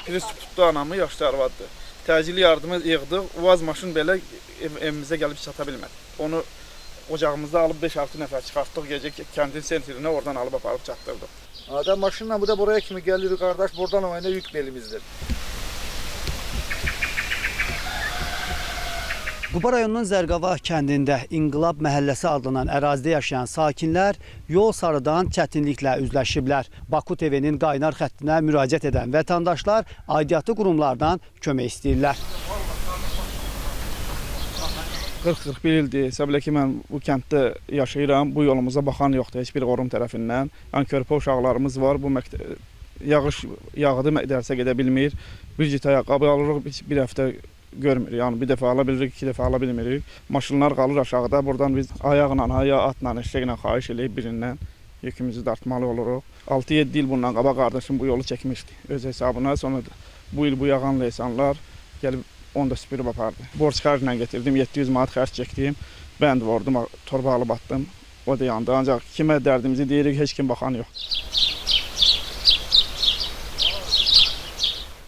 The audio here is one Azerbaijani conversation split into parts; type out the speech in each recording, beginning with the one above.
Pristup tutdu anamı, yaşlı arvaddır. Təcili yardımı yığdıq. UAZ maşın belə evimizə gəlib çata bilmədi. Onu ocağımızda alıb 5-6 nəfər çıxartdıq gecə kəndin sentrinə, oradan alıb aparıb çatdırdıq. Adam maşınla bu da buraya kimi gəlir qardaş, buradan o yana yük belimizdir. Quba rayonunun Zərqava kəndində İnqilab məhəlləsi adlanan ərazidə yaşayan sakinlər yol sarıdan çətinliklə üzləşiblər. Baku TV-nin qaynar xəttinə müraciət edən vətəndaşlar aidiyyatı qurumlardan kömək istəyirlər. 40-41 ildir hesab elə ki, mən bu kənddə yaşayıram. Bu yolumuza baxan yoxdur heç bir qorum tərəfindən. Yəni körpə uşaqlarımız var. Bu məktəb yağış yağdı, dərsə gedə bilmir. Bir cüt ayaqqabı alırıq, bir həftə görmür. Yəni bir dəfə ala bilirik, iki dəfə ala bilmirik. Maşınlar qalır aşağıda. Buradan biz ayaqla, ya atla, eşəklə xahiş eləyib birindən yükümüzü dartmalı oluruq. 6-7 il bundan qabaq qardaşım bu yolu çəkmişdi öz hesabına. Sonra bu il bu yağan leysanlar gəlib onu da süpürüb apardı. Borc xərclə getirdim, 700 manat xərc çəkdim. Bənd vurdum, torba alıb atdım. O da yandı. Ancaq kimə dərdimizi deyirik, heç kim baxan yox.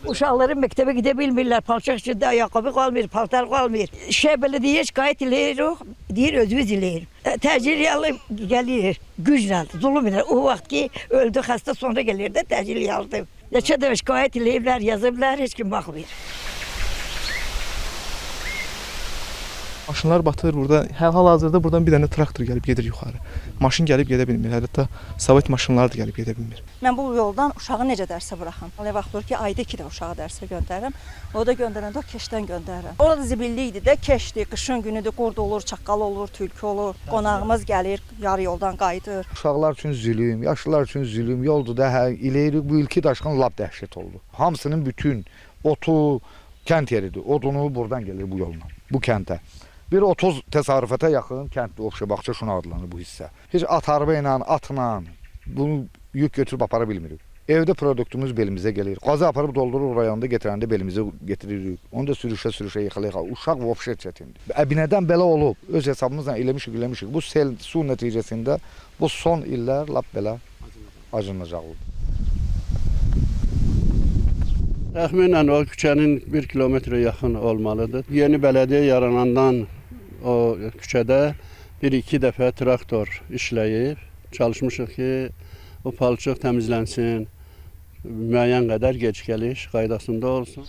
Uşaqları məktəbə gedə bilmirlər, palçıq içində ayaqqabı qalmır, paltar qalmır. Şey belediyə şikayət eləyirik, deyir özümüz eləyir. Təcil yardım gəlir, güclə, zulüm ilə. O vaxt ki öldü xəstə sonra gəlir də təcil yardım. Neçə dəfə şikayət eləyiblər, yazıblar, heç kim baxmır. Maşınlar batır burada. Hal-hazırda buradan bir dənə traktor gəlib gedir yuxarı. Maşın gəlib gedə bilmir. Hətta Sovet maşınları da gəlib gedə bilmir. Mən bu yoldan uşağı necə dərsə buraxam? Elə vaxt olur ki, ayda 2 dəfə uşağı dərsə göndərirəm. O da göndərəndə o keşdən göndərirəm. Orada zibillik idi də, keşdir, qışın günüdür, qurd olur, çaqqal olur, tülkü olur. Qonağımız gəlir, yarı yoldan qayıdır. Uşaqlar üçün zülüm, yaşlılar üçün zülüm, yoldur da, hə, eləyirik. Bu ilki daşqın lap dəhşət oldu. Hamısının bütün otu kənd yeridir. Odunu buradan gəlir bu yolla, bu kəndə. Bir 30 təsərrüfata yaxın kənddir, Ovşa bağça şuna adlanır bu hissə. Heç at araba ilə, atla bunu yük götürüb apara bilmirik. Evdə produktumuz belimizə gəlir. Qazı aparıb doldururuq rayonda gətirəndə belimizə getiririk. Onu da sürüşə-sürüşə yıxıla-yıxıla. Uşaq vəbşə çətindir. Əbinədən belə olub. Öz hesabımızla eləmişik, eləmişik. Bu sel, su nəticəsində bu son illər lap belə acınacaqlıdır. Təxminən o küçənin 1 kilometrə yaxın olmalıdır. Yeni bələdiyyə yaranandan o küçədə 1-2 dəfə traktor işləyib. Çalışmışıq ki, o palçıq təmizlənsin, müəyyən qədər gec gəliş qaydasında olsun.